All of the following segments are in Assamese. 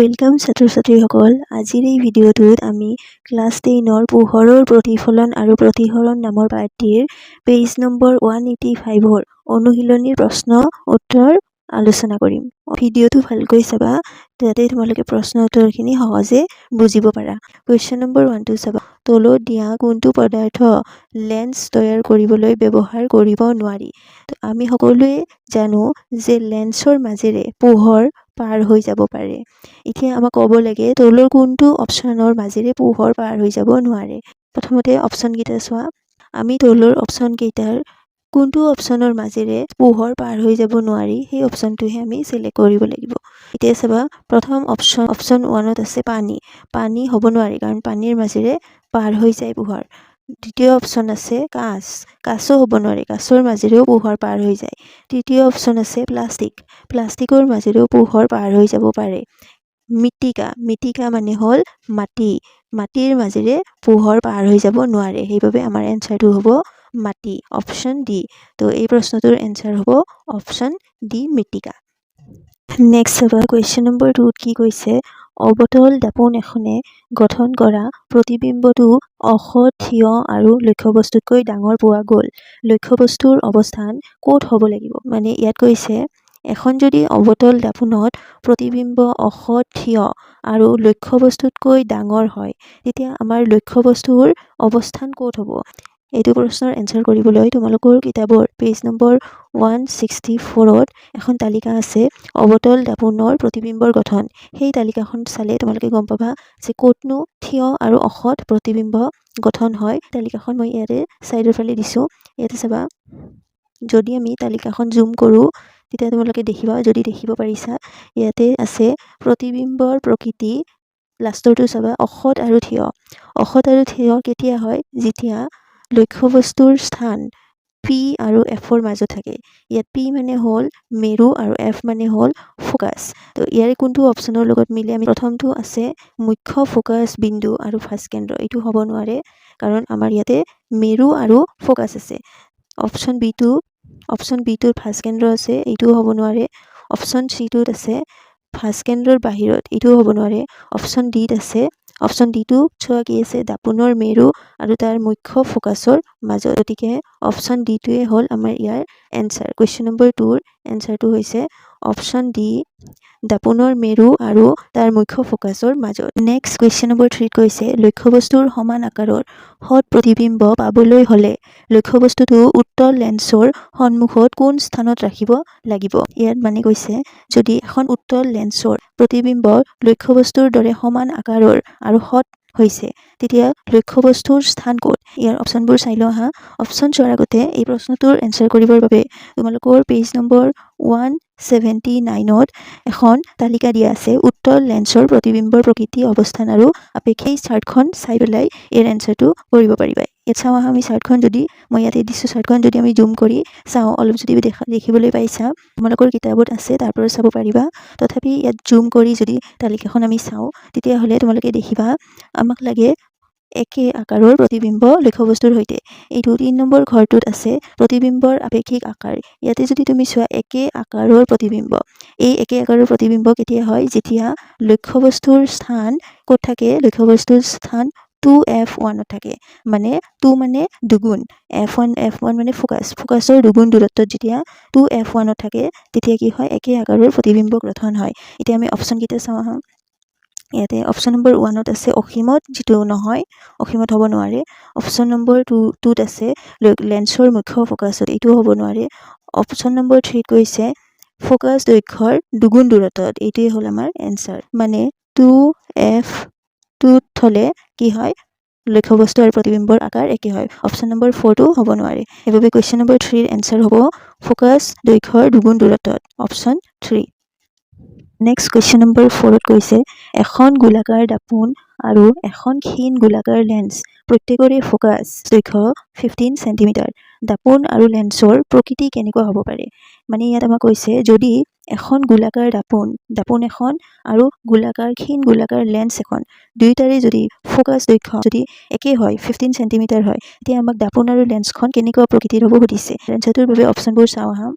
Welcome ছাত্ৰ-ছাত্ৰীসকল। আজিৰ এই ভিডিঅ'টোত আমি ক্লাছ 10ৰ পোহৰৰ প্ৰতিফলন আৰু প্ৰতিসৰণ নামৰ পাঠটিৰ পেজ নম্বৰ 185ৰ অনুশীলনীৰ প্ৰশ্ন উত্তৰ আলোচনা কৰিম। ভিডিঅ'টো ভালকৈ চাবা, যাতে তোমালোকে প্ৰশ্ন উত্তৰখিনি সহজে বুজিব পাৰা। কুৱেশ্যন নম্বৰ 1টো চাবা। তলত দিয়া কোনটো পদাৰ্থ লেন্স তৈয়াৰ কৰিবলৈ ব্যৱহাৰ কৰিব নোৱাৰি? আমি সকলোৱে জানো যে লেন্সৰ মাজেৰে পোহৰ পাৰ হৈ যাব পাৰে। এতিয়া আমাক ক'ব লাগে, তলৰ কোনটো অপশ্যনৰ মাজেৰে পোহৰ পাৰ হৈ যাব নোৱাৰে? প্ৰথমতে অপশ্যনকেইটা চোৱা। আমি তলৰ অপশ্যনকেইটাৰ কোনটো অপশ্যনৰ মাজেৰে পোহৰ পাৰ হৈ যাব নোৱাৰি, সেই অপশ্যনটোহে আমি চিলেক্ট কৰিব লাগিব। এতিয়া চাবা, প্ৰথম অপশ্যন, অপশ্যন 1ত আছে পানী। পানী হ'ব নোৱাৰি, কাৰণ পানীৰ মাজেৰে পাৰ হৈ যায় পোহৰ। দ্বিতীয় অপশ্যন আছে কাঁচ। কাঁচো হ'ব নোৱাৰে, কাঁচৰ মাজেৰেও পোহৰ পাৰ হৈ যায়। তৃতীয় অপশ্যন আছে প্লাষ্টিক। প্লাষ্টিকৰ মাজেৰেও পোহৰ পাৰ হৈ যাব পাৰে। মৃত্তিকা, মৃত্তিকা মানে হ'ল মাটি। মাটিৰ মাজেৰে পোহৰ পাৰ হৈ যাব নোৱাৰে। সেইবাবে আমাৰ এনচাৰটো হ'ব মাটি, অপশ্যন ডি। তো এই প্ৰশ্নটোৰ এনচাৰ হ'ব অপশ্যন ডি, মৃত্তিকা। নেক্সট চাবা, কুৱেশ্যন নম্বৰ 2ত কি কৈছে? অৱতল দাপোন এখনে গঠন কৰা প্ৰতিবিম্বটো অসৎ, থিয় আৰু লক্ষ্যবস্তুতকৈ ডাঙৰ পোৱা গ'ল। লক্ষ্যবস্তুৰ অৱস্থান ক'ত হ'ব লাগিব? মানে ইয়াত কৈছে, এখন যদি অৱতল দাপোনত প্ৰতিবিম্ব অসৎ, থিয় আৰু লক্ষ্যবস্তুতকৈ ডাঙৰ হয়, তেতিয়া আমাৰ লক্ষ্যবস্তুৰ অৱস্থান ক'ত হ'ব? এইটো প্ৰশ্নৰ এনচাৰ কৰিবলৈ তোমালোকৰ কিতাপৰ পেজ নম্বৰ 164ত এখন তালিকা আছে, অৱতল দাপোনৰ প্ৰতিবিম্বৰ গঠন। সেই তালিকাখন চালে তোমালোকে গম পাবা যে ক'তনো থিয় আৰু অসৎ প্ৰতিবিম্ব গঠন হয়। তালিকাখন মই ইয়াতে ছাইডৰ ফালে দিছোঁ। ইয়াতে চাবা, যদি আমি তালিকাখন জুম কৰোঁ, তেতিয়া তোমালোকে দেখিবা, যদি দেখিব পাৰিছা, ইয়াতে আছে প্ৰতিবিম্বৰ প্ৰকৃতি। লাষ্টৰটো চাবা, অসৎ আৰু থিয়। অসৎ আৰু থিয় কেতিয়া হয়? যেতিয়া লক্ষ্যবস্তুৰ স্থান পি আৰু এফৰ মাজত থাকে। ইয়াত পি মানে হ'ল মেৰু আৰু এফ মানে হ'ল ফ'কাছ। তো ইয়াৰে কোনটো অপশ্যনৰ লগত মিলে? আমি প্ৰথমটো আছে মুখ্য ফ'কাছ বিন্দু আৰু ভাঁজ কেন্দ্ৰ। এইটো হ'ব নোৱাৰে, কাৰণ আমাৰ ইয়াতে মেৰু আৰু ফ'কাছ আছে। অপশ্যন বিটোত ভাঁজ কেন্দ্ৰ আছে, এইটোও হ'ব নোৱাৰে। অপশ্যন চিটোত আছে ভাঁজ কেন্দ্ৰৰ বাহিৰত, এইটোও হ'ব নোৱাৰে। অপশ্যন ডিত আছে, অপশ্যন ডিটো চোৱা কি আছে, দাপোনৰ মেৰু আৰু তাৰ মুখ্য ফ'কাছৰ মাজত। গতিকে অপশ্যন ডিটোৱে হ'ল আমাৰ ইয়াৰ এনচাৰ। কুৱেশ্যন নম্বৰ 2ৰ এনচাৰটো হৈছে অপশ্যন ডি, দাপোনৰ মেৰু আৰু তাৰ মুখ্য ফ'কাছৰ মাজত। নেক্সট কুৱেশ্যন নম্বৰ 3ত কৈছে, লক্ষ্যবস্তুৰ সমান আকাৰৰ সৎ প্ৰতিবিম্ব পাবলৈ হ'লে লক্ষ্যবস্তুটো উত্তল লেন্সৰ সন্মুখত কোন স্থানত ৰাখিব লাগিব? ইয়াত মানে কৈছে, যদি এখন উত্তল লেন্সৰ প্ৰতিবিম্ব লক্ষ্যবস্তুৰ দৰে সমান আকাৰৰ আৰু সৎ হৈছে, তেতিয়া লক্ষ্যবস্তুৰ স্থান ক'ত? ইয়াৰ অপশ্যনবোৰ চাই লওঁ আহা। অপশ্যন চোৱাৰ আগতে এই প্ৰশ্নটোৰ এনচাৰ কৰিবৰ বাবে তোমালোকৰ পেজ নম্বৰ 179ত এখন তালিকা দিয়া আছে, উত্তল লেন্সৰ প্ৰতিবিম্বৰ প্ৰকৃতি, অৱস্থান আৰু আপেক্ষিক। চাৰ্টখন চাই পেলাই ইয়াৰ এনচাৰটো কৰিব পাৰিবা। ইয়াত চাওঁ আহা আমি। চাৰ্টখন যদি মই ইয়াতে দিছোঁ, চাৰ্টখন যদি আমি জুম কৰি চাওঁ অলপ, যদি দেখিবলৈ পাইছা, তোমালোকৰ কিতাপত আছে, তাৰ পৰা চাব পাৰিবা। তথাপি ইয়াত জুম কৰি যদি তালিকাখন আমি চাওঁ, তেতিয়াহ'লে তোমালোকে দেখিবা, আমাক লাগে একে আকাৰৰ প্ৰতিবিম্ব লক্ষ্যবস্তুৰ সৈতে। এইটো 3 নম্বৰ ঘৰটোত আছে, প্ৰতিবিম্বৰ আপেক্ষিক আকাৰ। ইয়াতে যদি তুমি চোৱা, একে আকাৰৰ প্ৰতিবিম্ব, এই একে আকাৰৰ প্ৰতিবিম্ব কেতিয়া হয়? যেতিয়া লক্ষ্যবস্তুৰ স্থান ক'ত থাকে? লক্ষ্যবস্তুৰ স্থান 2 এফ 1ত থাকে। মানে টু মানে দুগুণ, এফ ওৱান, এফ ওৱান মানে ফ'কাছ। ফ'কাছৰ দুগুণ দূৰত্বত যেতিয়া 2 এফ 1ত থাকে, তেতিয়া কি হয়? একে আকাৰৰ প্ৰতিবিম্ব গঠন হয়। এতিয়া আমি অপশ্যনকেইটা চাওঁ আহা। ইয়াতে অপশ্যন নম্বৰ 1ত আছে অসীমত, যিটো নহয়, অসীমত হ'ব নোৱাৰে। অপশ্যন নম্বৰ 2ত আছে লেন্সৰ মুখ্য ফ'কাছত, এইটোও হ'ব নোৱাৰে। অপশ্যন নম্বৰ 3ত কৈছে ফ'কাছ দৈৰ্ঘ্যৰ দুগুণ দূৰত্বত। এইটোৱে হ'ল আমাৰ এনচাৰ। মানে 2 এফ 2ত থ'লে কি হয়? লক্ষ্যবস্তু আৰু প্ৰতিবিম্বৰ আকাৰ একে হয়। অপশ্যন নম্বৰ 4টো হ'ব নোৱাৰে। সেইবাবে কুৱেশ্যন নম্বৰ 3ৰ এনচাৰ হ'ব ফ'কাছ দৈৰ্ঘ্যৰ দুগুণ দূৰত্বত, অপশ্যন 3। নেক্সট কুৱেশ্যন নম্বৰ 4ত কৈছে, এখন গোলাকাৰ দাপোন আৰু এখন ক্ষীণ গোলাকাৰ লেন্স, প্ৰত্যেকৰে ফ'কাছ দৈৰ্ঘ্য 15 চেণ্টিমিটাৰ। দাপোন আৰু লেন্সৰ প্ৰকৃতি কেনেকুৱা হ'ব পাৰে? মানে ইয়াত আমাক কৈছে, যদি এখন গোলাকাৰ দাপোন এখন আৰু ক্ষীণ গোলাকাৰ লেন্স এখন, দুয়োটাৰে যদি ফ'কাছ দৈৰ্ঘ্য যদি একে হয়, 15 চেণ্টিমিটাৰ হয়, তেতিয়া আমাক দাপোন আৰু লেন্সখন কেনেকুৱা প্ৰকৃতিৰ হ'ব সুধিছে। এনচাৰটোৰ বাবে অপশ্যনবোৰ চাওঁ আহা।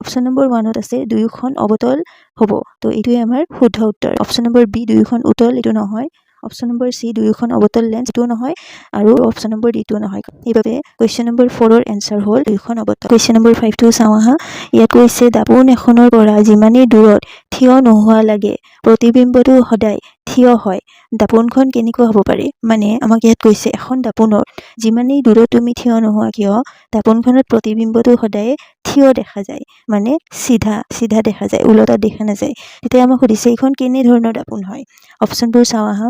অপশ্যন নম্বৰ ওৱানত আছে দুয়োখন অৱতল হ'ব। তো এইটোৱে আমাৰ শুদ্ধ উত্তৰ। অপশ্যন নম্বৰ বি, দুয়োখন উত্তল, এইটো নহয়। অপশ্যন নম্বৰ চি, দুয়োখন অৱতল লেন্স, এইটোও নহয়। আৰু অপশ্যন নম্বৰ ডিটোও নহয়। সেইবাবে কুৱেশ্যন নম্বৰ ফ'ৰৰ এনচাৰ হ'ল দুয়োখন অৱতল। কুৱেশ্যন নম্বৰ ফাইভটো চাওঁ আহা। ইয়াত কৈছে, দাপোন এখনৰ পৰা যিমানেই দূৰত থিয় নোহোৱা লাগে, প্ৰতিবিম্বটো সদায় থিয় হয়। দাপোনখন কেনেকুৱা হ'ব পাৰে? মানে আমাক ইয়াত কৈছে, এখন দাপোনত যিমানেই দূৰত তুমি থিয় নোহোৱা কিয়, দাপোনখনত প্ৰতিবিম্বটো সদায় থিয় দেখা যায়, মানে চিধা চিধা দেখা যায়, ওলটা দেখা নাযায়। তেতিয়া আমাক সুধিছে, এইখন কেনেধৰণৰ দাপোন হয়? অপশ্যনবোৰ চাওঁ আহা।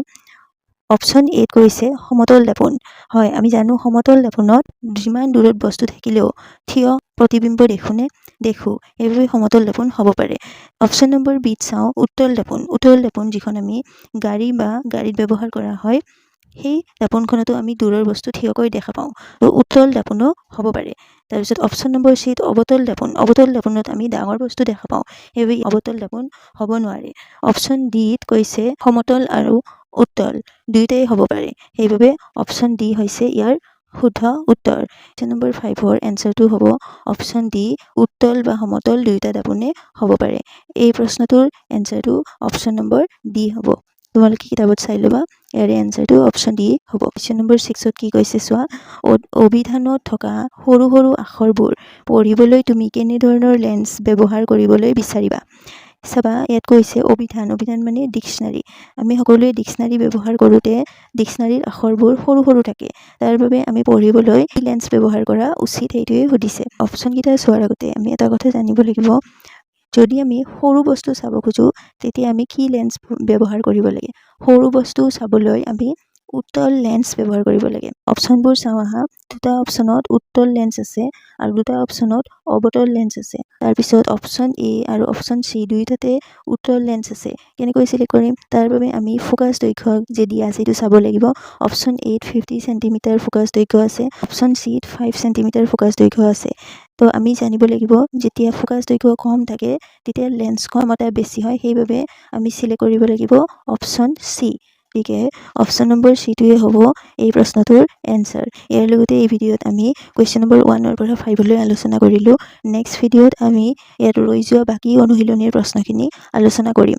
অপশ্যন এত কৈছে সমতল দাপোন হয়। আমি জানো, সমতল দাপোনত যিমান দূৰত বস্তু থাকিলেও থিয় প্ৰতিবিম্ব দেখোনে? দেখোঁ। সেইবাবে সমতল দাপোন হ'ব পাৰে। অপশ্যন নম্বৰ বিত চাওঁ, উত্তল দাপোন। উত্তল দাপোন যিখন আমি গাড়ী বা গাড়ীত ব্যৱহাৰ কৰা হয়, সেই দাপোনখনতো আমি দূৰৰ বস্তু থিয়কৈ দেখা পাওঁ। তো উত্তল দাপোনো হ'ব পাৰে। তাৰপিছত অপশ্যন নম্বৰ চিত অৱতল দাপোন। অৱতল দাপোনত আমি ডাঙৰ বস্তু দেখা পাওঁ, সেইবাবে অৱতল দাপোন হ'ব নোৱাৰে। অপশ্যন ডিত কৈছে সমতল আৰু উত্তল দুয়োটাই হ'ব পাৰে। সেইবাবে অপশ্যন ডি হৈছে ইয়াৰ শুদ্ধ উত্তৰ। কুৱেশ্যন নম্বৰ ফাইভৰ এনচাৰটো হ'ব অপশ্যন ডি, উত্তল বা সমতল দুয়োটা দাপোনে হ'ব পাৰে। এই প্ৰশ্নটোৰ এনচাৰটো অপশ্যন নম্বৰ ডি হ'ব। তোমালোকে কিতাপত চাই ল'বা। ইয়াৰে এনচাৰটো অপশ্যন ডি হ'ব। কুৱেশ্যন নম্বৰ ছিক্সত কি কৈছে চোৱা। অভিধানত থকা সৰু সৰু আখৰবোৰ পঢ়িবলৈ তুমি কেনেধৰণৰ লেন্স ব্যৱহাৰ কৰিবলৈ বিচাৰিবা? চাবা, ইয়াত কৈছে অভিধান। অভিধান মানে ডিক্সনাৰী। আমি সকলোৱে ডিক্সনাৰী ব্যৱহাৰ কৰোঁতে ডিক্সনাৰীৰ আখৰবোৰ সৰু সৰু থাকে। তাৰ বাবে আমি পঢ়িবলৈ কি লেন্স ব্যৱহাৰ কৰা উচিত, সেইটোৱে সুধিছে। অপশ্যনকেইটা চোৱাৰ আগতে আমি এটা কথা জানিব লাগিব। যদি আমি সৰু বস্তু চাব খোজোঁ, তেতিয়া আমি কি লেন্স ব্যৱহাৰ কৰিব লাগে? সৰু বস্তু চাবলৈ আমি উত্তল লেন্স ব্যৱহাৰ কৰিব লাগে। অপশ্যনবোৰ চাওঁ আহা। দুটা অপশ্যনত উত্তল লেন্স আছে আৰু দুটা অপশ্যনত অৱতল লেন্স আছে। তাৰপিছত অপশ্যন এ আৰু অপশ্যন চি দুয়োটাতে উত্তল লেন্স আছে। কেনেকৈ চিলেক্ট কৰিম? তাৰ বাবে আমি ফ'কাছ দৈৰ্ঘ্য যে দিয়া আছে, সেইটো চাব লাগিব। অপশ্যন এত 50 চেণ্টিমিটাৰ ফ'কাছ দৈৰ্ঘ্য আছে, অপশ্যন চিত 5 চেণ্টিমিটাৰ ফ'কাছ দৈৰ্ঘ্য আছে। তো আমি জানিব লাগিব, যেতিয়া ফ'কাছ দৈৰ্ঘ্য কম থাকে, তেতিয়া লেন্সখন ক্ষমতা বেছি হয়। সেইবাবে আমি চিলেক্ট কৰিব লাগিব অপশ্যন চি। গতিকে অপশ্যন নম্বৰ চিটোৱে হ'ব এই প্ৰশ্নটোৰ এনচাৰ। ইয়াৰ লগতে এই ভিডিঅ'ত আমি কুৱেশ্যন নম্বৰ ওৱানৰ পৰা ফাইভলৈ আলোচনা কৰিলোঁ। নেক্সট ভিডিঅ'ত আমি ইয়াত ৰৈ যোৱা বাকী অনুশীলনীৰ প্ৰশ্নখিনি আলোচনা কৰিম।